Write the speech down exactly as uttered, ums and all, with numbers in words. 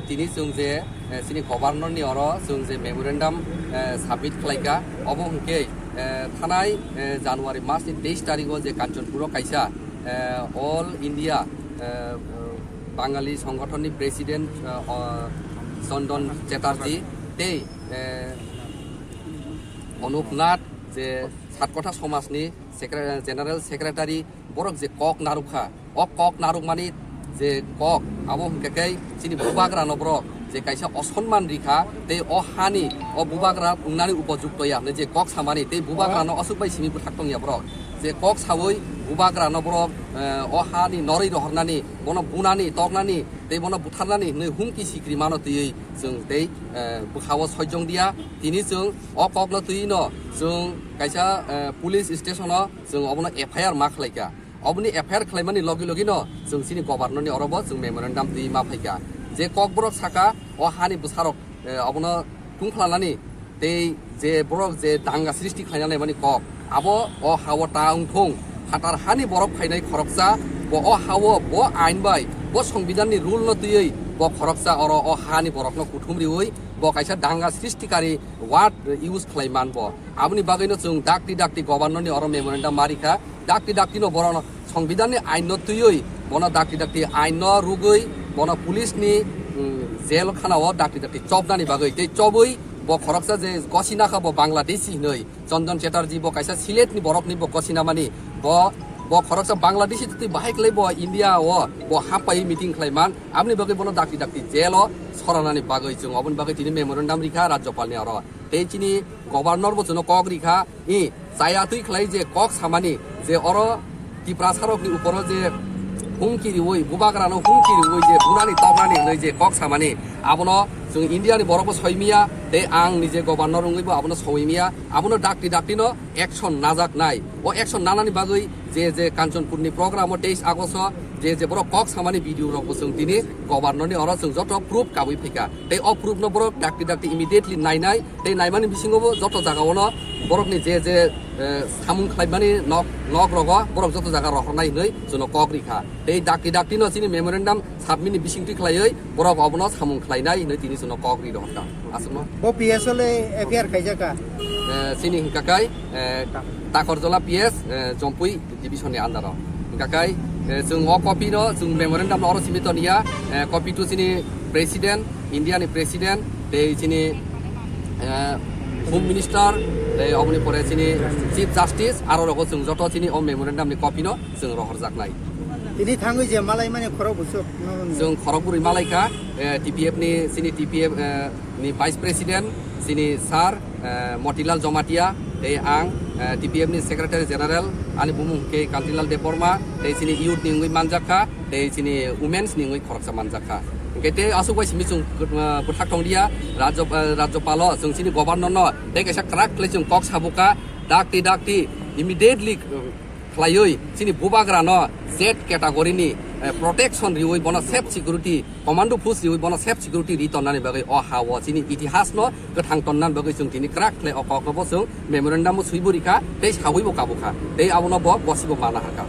Tini chwng je, eh, chini governor ni oro chwng je memorandum, eh, submit khlaika, obo hwnkhe, eh, thanai, eh, January mas ni teis tarikh o je Kanchanpur o kaisa, eh, All India, eh, Bangali Songothon ni president, eh, o Chandan Chatterjee tei, eh, Anup Nath je Satkotha Somaj ni secre-, general secretary, borok je kok narwkha, o kok narwkmani je kok, abo hwnkhe khe chini bubagrano borok je kaisa osonman rikha, tei o hani o bubagra wngnani upojukto ya hwnwi je kok samani, tei bubagrano aswk bai simi bwthak tongya borok. Je kok sawi bubagrano borok, eh, o hani norwi rohornani, bono bunani, toknani, tei bono butharnani hwnwi humki sikri mano twiwi chwng tei, eh, bwkhao sojong dia. Tini chwng o kokno twiwi no chwng kaisa, eh, police station o chwng obono F I R ma khlaikha. Oboni F I R khlaimani logi logi no chwng chini governor ni orobo chwng memorandum twi ma phaikha. Je kokborok saka o hani bwsarok, eh, obono tungkhlanani tei je borok je danga srishti khlaina laimani kok, abo o hao ta wngthung, phatar hani borok phainai khoroksa, bo o hao bo ain bai, bo songbidan ni rule no twiwi bo khoroksa oro o hani borokno kuthum riwi bo kaisa danga srishtikari word use khlai man bo. Aboni bagwi no chwng dakti dakti governor ni oro memorandum ma rikha. Dakti dakti no bono songbidan ni ain no twiwi, bono dakti dakti ain no rwgwi, bono police ni, mm, jail khana o dakti dakti chopnani bagwi tei chobwi bo khoroksa je gosina kha bo Bangladeshi hinwi Chandan Chatterjee bo kaisa Sylhet ni borok ni bo gosina mani bo, bo khoroksa Bangladeshi twi bahai khlai bo India o bo hapai meeting khlai man, aboni bagwi bono dakti dakti jail o soranani bagwi chwng oboni bagwi tini memorandum rikha Rajyapal ni oro. Tei chini governor bo chwngno kok rikha, i chaya twi khlai je kok samani, je oro Tiprasa rokni uporo je humki riwi, bubagrano humki riwi je bunani toknani hwnwi je kok samani, abono chwng India ni borok bo soi miya, tei ang nije governor wngwi bo abono soi miya, abono dakti dakti no action najak nai. O action nanani bagwi je je Kanchanpur ni program o teis August o je je borok kok samani video rok bo chwng tini governor ni oro chwng joto proof kabui phaikha. Tei o proof no borok dakti dakti immediately nainai, tei naimani bisingo bo joto jaga ono borok ni je je, eh, samung khlaimani nok, nok rogo borok joto jaga rohornai hinwi chwngno kok rikha. Tei dakti dakti no chini memorandum submit ni bisingtwi khlaiwi borok obono samung khlainai hinwi tini chwngno kok ri rohorkha. Aswkno. Bo P S o le F I R khaijak kha? Eh, chini hwnkha kai, eh, Takorjola P S, eh, Jompui division ni under o. Hwnkha kai, eh, chwng o copy no, chwng memorandum no oro simi toniya, eh, copy to chini president, India ni president, tei chini, eh, home minister, tei oboni pore chini chief justice, aro rogo chwng joto chini o memorandum ni copy no chwng rohorjaknai. Tini thangwi je malai mani khorok busuk no. Chwng khorok bwrwi malaikha, eh, T P F ni, chini T P F, eh, ni vice president, chini sir, eh, Motilal Jamatia, tei ang, eh, T P F ni secretary general, ani bumung hwnkhe Kantilal Debbarma, tei chini youth ni wngwi manjakha, tei chini women's ni wngwi khoroksa manjakha. Hwnkhe tei aswk bai simi chwng, eh, bwthak tonglia, Rajya, eh, Rajyapalo chwng chini governor no tei kaisa kwrak khlai chwng kok sabukha, dakti dakti immediately, eh, khlaiwi chini bubagrano Z category ni, eh, protection riwi bono safe security, commando force riwi bono safe security ri tonnani bagwi o ha o chini itihas no kwthang tonnani bagwi chwng tini kwrak khlai o kok no bo chwng memorandum o swibo rikha tei sawibo kabukha tei abono bo bosibo mana hakha.